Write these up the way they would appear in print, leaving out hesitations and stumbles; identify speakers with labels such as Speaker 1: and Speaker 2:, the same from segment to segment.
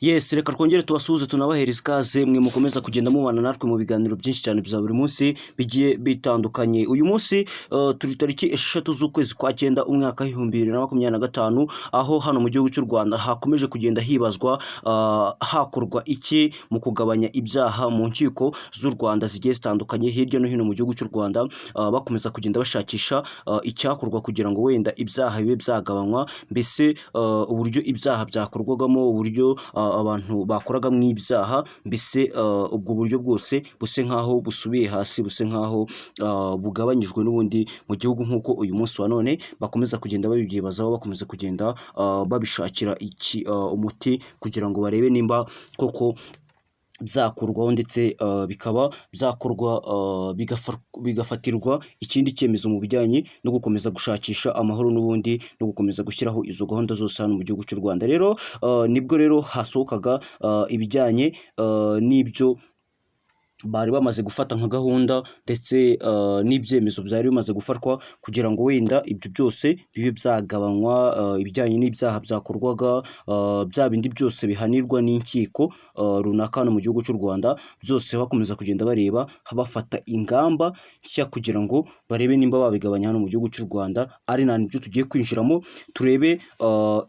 Speaker 1: Yes, reka twongere tubasuhuze, tunabahereza ikaze mwe mukomeza kugenda mubana natwe mu biganiro byinshi cyane bya buri munsi bigiye bitandukanye. Uyu munsi turi tariki 6 z'ukwezi kwa 9, umwaka w'2025, aho hano mu gihugu cy'u Rwanda hakomeje kugenda hibazwa hakorwa iki mu kugabanya ibyaha mu nkiko z'u Rwanda zigiye zitandukanye hirya no hino mu gihugu cy'u Rwanda, bakomeza kugenda bashakisha icyakorwa kugira ngo wenda ibyaha bibe byagabanywa, mbese uburyo ibyaha byakorwagamo, uburyo abantu bakoragamo ibyaha, mbese ubwo buryo bwose buse nkaho busubiye hasi, buse nkaho bugabanyijwe n'ubundi mu gihugu, nk'uko uyu munsi wa none bakomeza kugenda babibyibazaho, bakomeza kugenda babishakira iki umuti kugira ngo barebe nimba koko byakurwaho, ndetse bikaba byakorwa, bigafatirwa ikindi cyemezo mu bijyanye no gukomeza gushakisha amahoro n'ubundi no gukomeza gushyiraho izo gahunda zose hano mu gihugu cy'u Rwanda. Rero nibwo rero hasohokaga ibijyanye n'ibyo bari bamaze gufata nka gahunda, ndetse n'ibyemezo byari bimaze gufatwa kugira ngo wenda ibyo byose bibe byagabanywa, ibijyanye n'ibyaha byakorwaga, bya bindi byose bihanirwa n'inkiko runaka hano mu gihugu cy'u Rwanda, byose bakomeza kugenda bareba, bafata ingamba nshya kugira ngo barebe nimba babigabanya hano mu gihugu cy'u Rwanda. Ari na nibyo tugiye kwinjiramo, turebe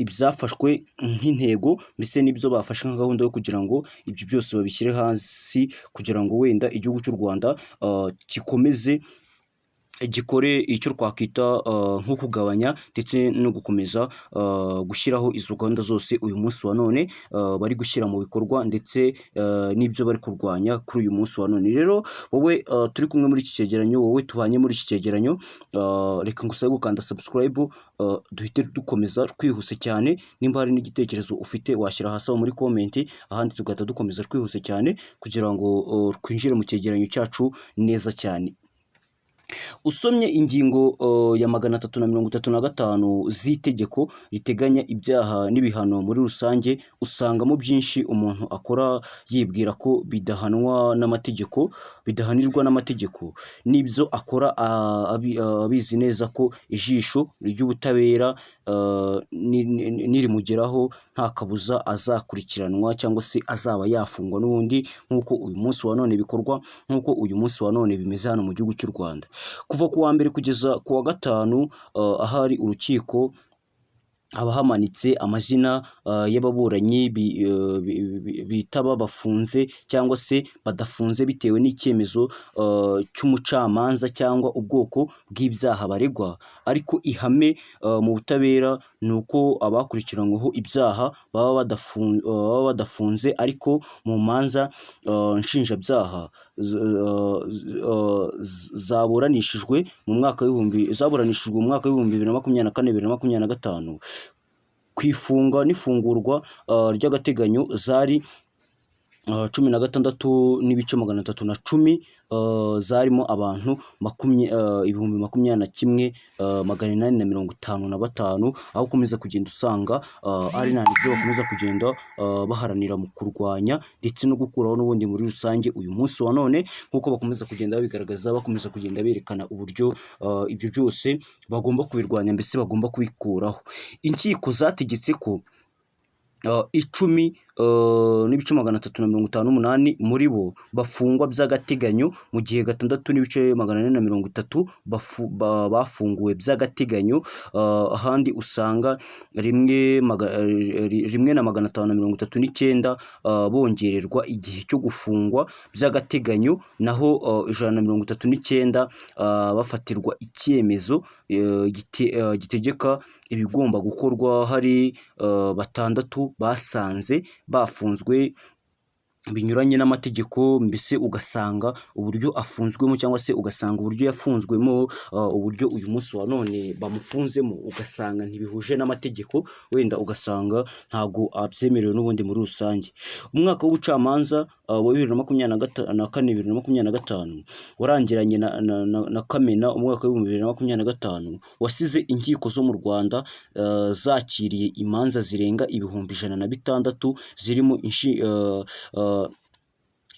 Speaker 1: ibyafashwe nk'intego, mbese n'ibyo bafashe nka gahunda yo kugira ngo ibyo byose babishyire hasi, kugira ngo wenda igihugu cy'u Rwanda gikomeze gikore icyo twakwita nko kugabanya ndetse no gukomeza gushyiraho izo gahunda zose uyu munsi wa none bari gushyira mu bikorwa, ndetse n'ibyo bari kurwanya kuri uyu munsi wa none. Rero wowe turi kumwe muri iki cyegeranyo, wowe tubanye muri iki cyegeranyo, reka ngusabe gukanda subscribe, duhite dukomeza twihuse cyane. Nimba hari n'igitekerezo ufite, washyira hasi aho muri comment, ahandi tugahita dukomeza twihuse cyane kugira ngo twinjire mu cyegeranyo cyacu neza cyane. Usomye ingingo ya 335 z'itegeko riteganya ibyaha n'ibihano muri rusange, usangamo byinshi umuntu akora yibwira ko bidahanwa n'amategeko, bidahanirwa n'amategeko, n'ibyo akora abizi neza ko ijisho ry'ubutabera nirimugeraho nta kabuza azakurikiranwa cyangwa se azaba yafungwa n'ubundi, nk'uko uyu munsi wa none bikorwa, nk'uko uyu munsi wa none bimeze hano mu gihugu cy'u Rwanda. Kuva ku wa mbere kugeza ku wa gatanu, ahari urukiko haba hamanitse amazina y'ababuranyi bitaba bafunze cyangwa se badafunze, bitewe n'icyemezo cy'umucamanza cyangwa ubwoko bw'ibyaha baregwa. Ariko ihame mu butabera ni uko abakurikiranyweho ibyaha baba badafunze, ariko mu manza nshinjabyaha zaburanishijwe mu mwaka w'2024, 2025, ku ifunga n'ifungurwa ry'agateganyo zari 16.310, zarimo abantu 21,855, aho ukomeza kugenda usanga ari nta nibyo bakomeza kugenda baharanira mu kurwanya ndetse no gukuraho n'ubundi muri rusange uyu munsi wa none, nk'uko bakomeza kugenda babigaragaza, bakomeza kugenda berekana uburyo ibyo byose bagomba kubirwanya, mbese bagomba kubikuraho. Inkiko zategetse ko 10.358 muri bo bafungwa by'agateganyo, mu gihe 6.430 bafunguwe by'agateganyo. Ahandi usanga 1 na 539 bongererwa igihe cyo gufungwa by'agateganyo, naho 139 bafatirwa icyemezo gitegeka ibigomba gukorwa. Hari batandatu basanze bafunzwe binyuranye n'amategeko, mbese ugasanga uburyo afunzwemo cyangwa se ugasanga uburyo yafunzwemo, uburyo uyu munsi wa none bamufunzemo, ugasanga ntibihuje n'amategeko, wenda ugasanga ntabwo abyemerewe n'ubundi muri rusange. Umwaka w'ubucamanza wa 2024, 2025 warangiranye na Kamena umwaka w'2025, wasize inkiko zo mu Rwanda zakiriye imanza zirenga 106,000, zirimo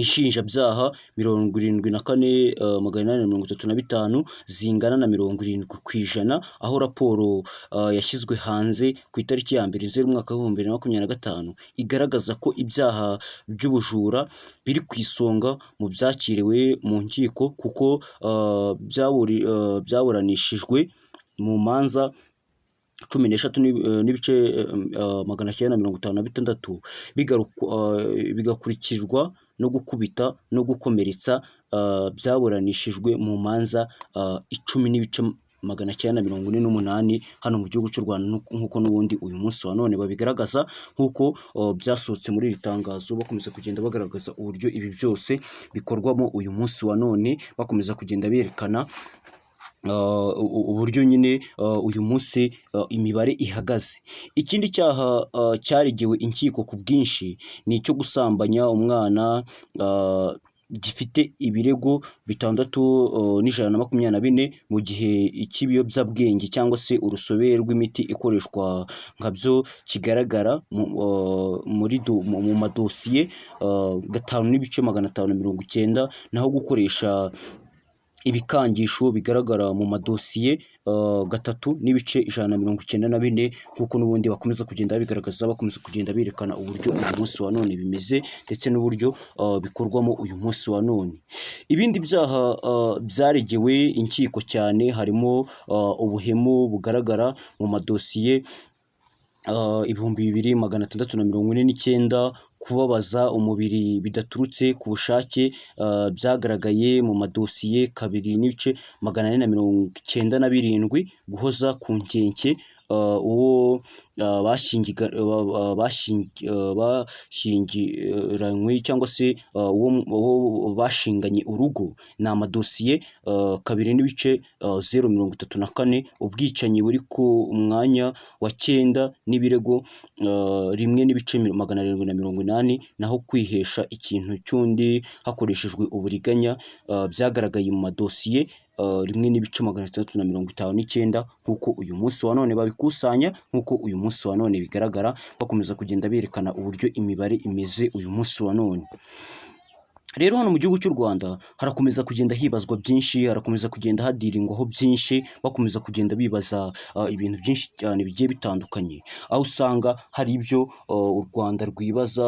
Speaker 1: Inshinjabyaha 74 835, zingana na 70%, aho raporo yashyizwe hanze ku itariki ya 1 Nzeri umwaka wa 2025 igaragaza ko ibyaha by'ubujura biri ku isonga mu byakiriwe mu nkiko, kuko byaburanishijwe mu manza 13 n'ibice 956, bigakurikirwa no gukubita no gukomeretsa byaburanishijwe mu manza 10 n'ibice 948 hano mu gihugu cy'u Rwanda, nk'uko n'ubundi uyu munsi wa none babigaragaza, nk'uko byasohotse muri iri tangazo. Bakomeza kugenda bagaragaza uburyo ibi byose bikorwamo uyu munsi wa none, bakomeza kugenda berekana uburyo nyine uyu munsi imibare ihagaze. Ikindi cyaha cyaregewe inkiko ku bwinshi ni icyo gusambanya umwana, gifite ibirego bitandatu n'124, mu gihe icy'ibiyobyabwenge cyangwa se urusobe rw'imiti ikoreshwa nkabyo kigaragara mu madosiye 5 n'ibice 590, naho gukoresha ibikangisho bigaragara mu madosiye 3 n'ibice 194, nk'uko n'ubundi bakomeza kugenda babigaragaza, bakomeza kugenda berekana uburyo uyu munsi wa none bimeze ndetse n'uburyo bikorwamo uyu munsi wa none. Ibindi byaha byaregewe inkiko cyane harimo ubuhemu bugaragara mu madosiye 2649, kubabaza umubiri bidaturutse ku bushake byagaragaye mu madosiye 2 n'ibice 497, guhoza ku nkeke uwo bashyingiranywe cyangwa se uwo bashinganye urugo ni amadosiye 2 n'ibice 034, ubwicanyi buri ku mwanya wa cyenda n'ibirego 1 n'ibice 780, naho kwihesha ikintu cy'undi hakoreshejwe uburiganya byagaragaye mu madosiye 1 n'ibice 659, nk'uko uyu munsi wa none babikusanya, nk'uko uyu munsi wa none bigaragara, bakomeza kugenda berekana uburyo imibare imeze uyu munsi wa none. Rero hano mu gihugu cy'u Rwanda harakomeza kugenda hibazwa byinshi, harakomeza kugenda hadiringwaho byinshi, bakomeza kugenda bibaza ibintu byinshi cyane bigiye bitandukanye, aho usanga hari ibyo u Rwanda rwibaza,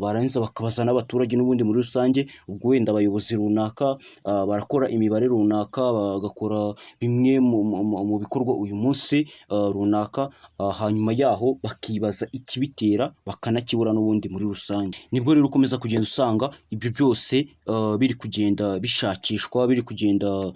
Speaker 1: barangiza bakabaza n'abaturage n'ubundi muri rusange. Ubwo wenda abayobozi runaka barakora imibare runaka, bagakora bimwe mu bikorwa uyu munsi runaka, hanyuma yaho bakibaza ikibitera bakanakibura n'ubundi muri rusange. Nibwo rero ukomeza kugenda usanga ibyo byose biri kugenda bishakishwa, biri kugenda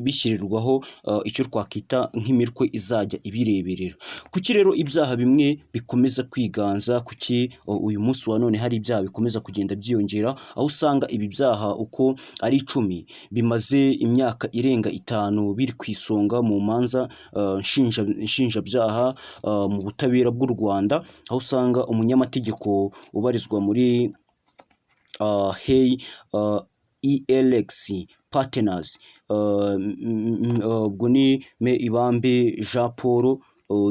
Speaker 1: bishyirirwaho icyo twakwita nk'imitwe izajya ibireberera. Kuki rero ibyaha bimwe bikomeza kwiganza? Kuki uyu munsi wa none hari ibyaha bikomeza kugenda byiyongera, aho usanga ibi byaha uko ari 10 bimaze imyaka irenga 5 biri ku isonga mu manza nshinjabyaha mu butabera bw'u Rwanda, aho usanga umunyamategeko ubarizwa muri Hey ELX Partners, ubwo ni Me Ibambe Jean Paul,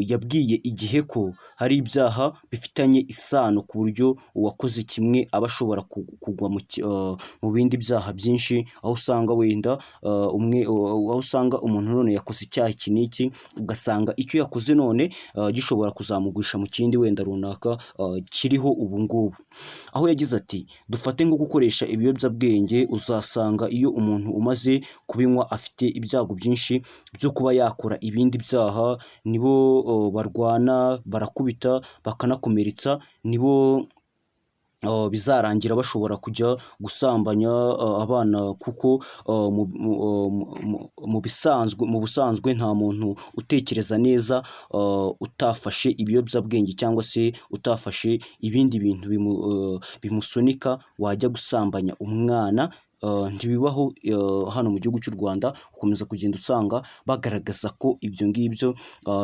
Speaker 1: yabwiye Igihe ko hari ibyaha bifitanye isano, ku buryo uwakoze kimwe aba ashobora kugwa mu bindi byaha byinshi, aho usanga wenda umwe, aho usanga umuntu none yakoze icyaha iki n'iki, ugasanga icyo yakoze none gishobora kuzamugwisha mu kindi wenda runaka kiriho ubu ngubu. Aho yagize ati: "Dufate nko gukoresha ibiyobyabwenge, uzasanga iyo umuntu umaze kubinywa afite ibyago byinshi byo kuba yakora ibindi byaha. Nibo barwana, barakubita, bakanakomeretsa, nibo bizarangira bashobora kujya gusambanya abana, kuko mu busanzwe nta muntu utekereza neza utafashe ibiyobyabwenge cyangwa se utafashe ibindi bintu bimusunika wajya gusambanya umwana." ntibibaho hano mu gihugu cy'u Rwanda. Ukomeza kugenda usanga bagaragaza ko ibyo ngibyo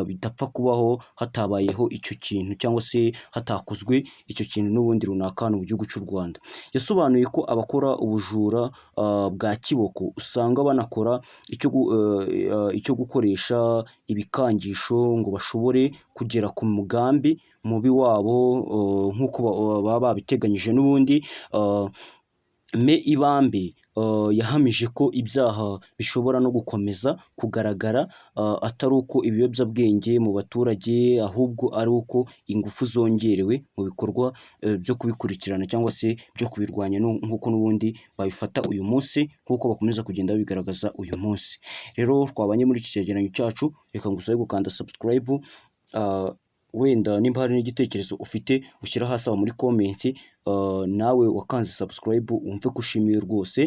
Speaker 1: bidapfa kubaho hatabayeho icyo kintu cyangwa se hatakozwe icyo kintu n'ubundi runaka hano mu gihugu cy'u Rwanda. Yasobanuye ko abakora ubujura bwa kiboko usanga banakora icyo gukoresha ibikangisho ngo bashobore kugera ku mugambi mubi wabo nk'uko baba babiteganyije n'ubundi. Me Ibambe yahamije ko ibyaha bishobora no gukomeza kugaragara atari uko ibiyobyabwenge mu baturage, ahubwo ari uko ingufu zongerewe mu bikorwa byo kubikurikirana cyangwa se byo kubirwanya, nk'uko n'ubundi babifata uyu munsi, nk'uko bakomeza kugenda babigaragaza uyu munsi. Rero twabanye muri iki cyegeranyo cyacu, reka ngusabe gukanda subscribe. Wenda nimba hari n'igitekerezo ufite, ushyira hasi aho muri comment. Nawe wakanze subscribe, wumve ko ushimiye rwose.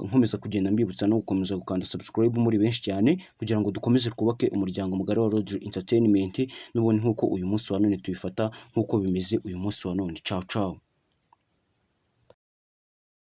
Speaker 1: Nkomeza kugenda mbibutsa no gukomeza gukanda subscribe muri benshi cyane, kugira ngo dukomeze twubake umuryango mugari wa Rodri Entertainment n'ubundi, nk'uko uyu munsi wa none tubifata, nk'uko bimeze uyu munsi wa none. Ciao ciao.